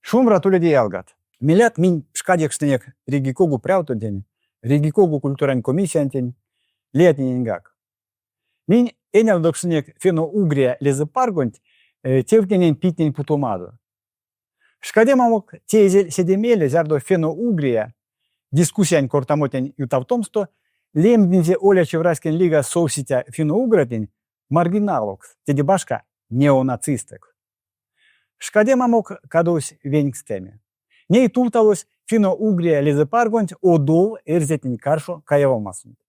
Шумбрат уледе, ялгат! Мелят минь пшкадекшнынек Рийгикогу прявтонтень, Рийгикогу культурань комиссиянтень, лиятнененьгак. Минь энялдокшнынек Фино-Угрия лезэпаргонть тевтненень питнень путомадо. Пшкадемамок теезель седе мейле, зярдо Фино-Угрия дискуссиянь кортамотнень ютавтомсто лемдинзе Олячив раськень лигас совсиця финно-угратнень маргиналокс, теде башка, неонацистэкс. Пшкадемамок кадовсь венькстэме. Ней тувталось Фино-Угрия лезэпаргонть одов эрзятнень каршо каявомасонть.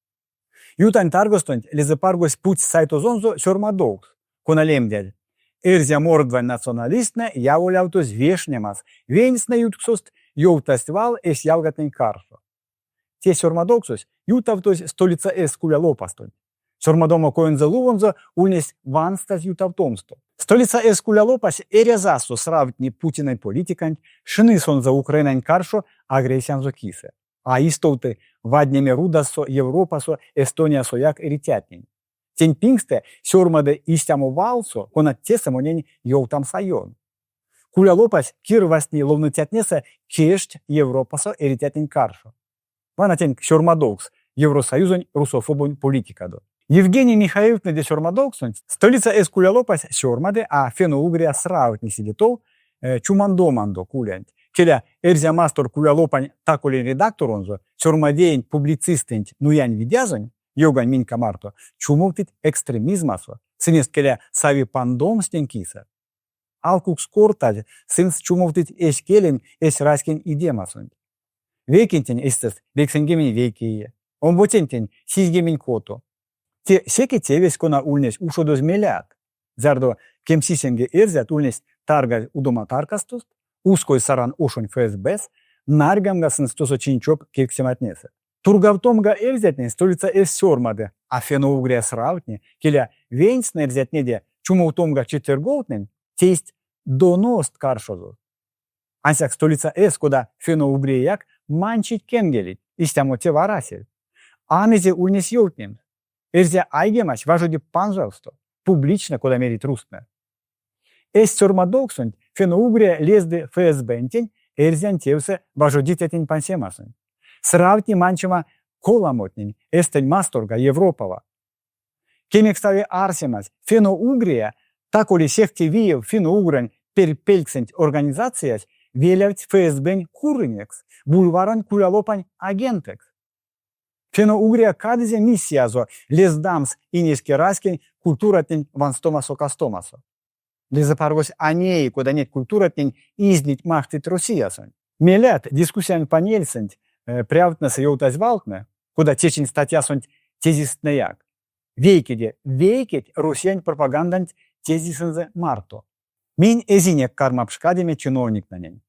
Ютань таргостонть лезэпаргось путсь сайтозонзо сёрмадовкс, кона лемдязь Эрзя-мордвань националисттнэ яволявтозь вешнемас, веенстнэ ютксост ёвтасть вал эсь ялгатнень каршо. Те сёрмадовксось ютавтозь Столица эс кулялопастонть. Сёрмадома коензэ-лувонзо ульнесть ванстазь ютавтомсто. Столица эс кулялопась эрязасто сравтни Путинэнь политиканть, шны сонзэ Украинань каршо агрессиянзо кисэ. А истовты ваднеме рудазсо Европасо, Эстониясояк эрицятнень. Тень пингстэ сёрмады истямо валсо, кона тесэ монень ёвтамс а ён. Кулялопась кирвазтни ловныцятнесэ кежть Европасо эрицятнень каршо. Вана тенк сёрмадовкс Евросоюзонь русофобонь политикадо. Евгений Михаиловтнеде сёрмадовксонть Столица эсь кулялопась сёрмады, а Фено-Угрия сравтни седе тов чумондомандо кулянть. Келя, Эрзя Мастор кулялопань таколень редакторонзо, сёрмадеенть публицистэнть Нуянь Видязонь, Ёгань Минька марто, чумовтыть экстремизмасо, сынест, келя, сави пандомс тень кисэ. Алкукс кортазь, сынст чумовтыть эсь келень, эсь раськень идемасонть. Вейкентень эйстэст 91 ие, омбоцентень 76. Те секе тевесь, кона ульнесь ушодозь мелят, зярдо кемсисемге эрзят ульнесть таргазь удома таркастост, ускозь Саран ошонь ФСБ-с, нарьгамга сынст тосо чинь-чоп кевкстематнесэ. Тургавтомга эрзятнень столица эзь сёрмады, а фино-угрия сравтни, келя, веенстнэ эрзятнеде чумовтомга четверговтнень тейсть доност каршозост. Ансяк столица эзь, кода фино-угрияяк, манчить кенгелить, истямо тев арасель. А мезе ульнесь ёвтнемс? Эрзя айгемась важоди панжовсто, публична, кода мерить рузтнэ. Эсь сёрмадовксонть Фино-Угрия лезды ФСБ-нтень эрзянь тевсэ важодицятнень пансемасонть. Сравтни манчема коламотнень Эстэнь масторга, Европава. Кемекстави арсемась, Фино-Угрия, так-ули сехте виев фино-угрань пертьпельксэнть организациясь, велявтсь ФСБ-нь курынекс, бульваронь кулялопань агентэкс. Фино-Угрия кадызе миссиязо лездамс инеське раськень культуратнень ванстомасо-кастомасо. Лезэпаргось а неи, кода неть культуратнень изнить маштыть Россиясонть. Мелят, дискуссиянь панельсэнть прявтнэсэ ёвтазь валтнэ, кода течинь статьясонть тезистнэяк, вейкеде вейкеть Россиянь пропаганданть тезисэнзэ марто. Минь эзинек карма пшкадеме чиновниктненень.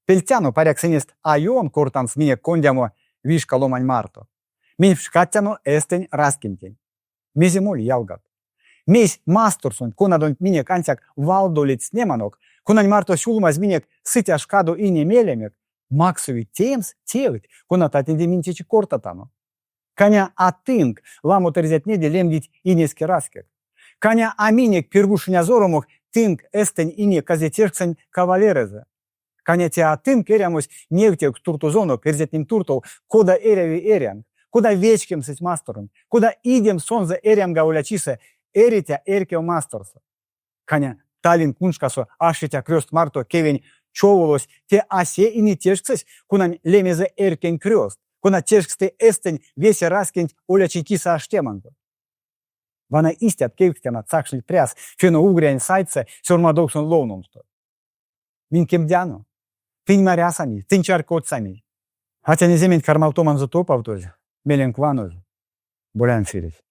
Пельтяно, паряк сынест а ён кортамс минек кондямо вишка ломань марто. Минь пшкадтяно эстень раськентень. Мезе моли, ялгат? Мейсь масторсонть, конадонть минек ансяк валдо ледстнеманок, конань марто сюлмазь минек сыця шкадо ине мелемек, максови теемс тевть, конататнеде минь течи кортатано. Каня а тынк, ламот эрзятнеде лемдить инеське раськекс. Каня а минек Пиргуж инязоромок тынк эстень ине казетешксэнь кавалерэзэ. Каня те а тынк эрямось невтевкс туртозонок эрзятнень туртов, кода эряви эрямс, кода вечкемс эсь масторонть, кода идемс сонзэ эрямга олячисэ эриця эрькев масторсо. Каня Таллин куншкасо аштиця крёст марто кевень човолось те а се ине тешксэсь, конань лемезэ эрькень крёст, кона тешксты эстень весе раськенть олячинь кисэ аштеманзо. Вана истят кевкстемат сакшныть пряс фино-угриянь сайтсэ сёрмадовксонь ловномсто. Минь кемдяно. Тынь марясамизь, тынь чарькодьсамизь. Атянь эзементь кармавтоманзо топавтозь, меленк ванозь, Болян Сыресь.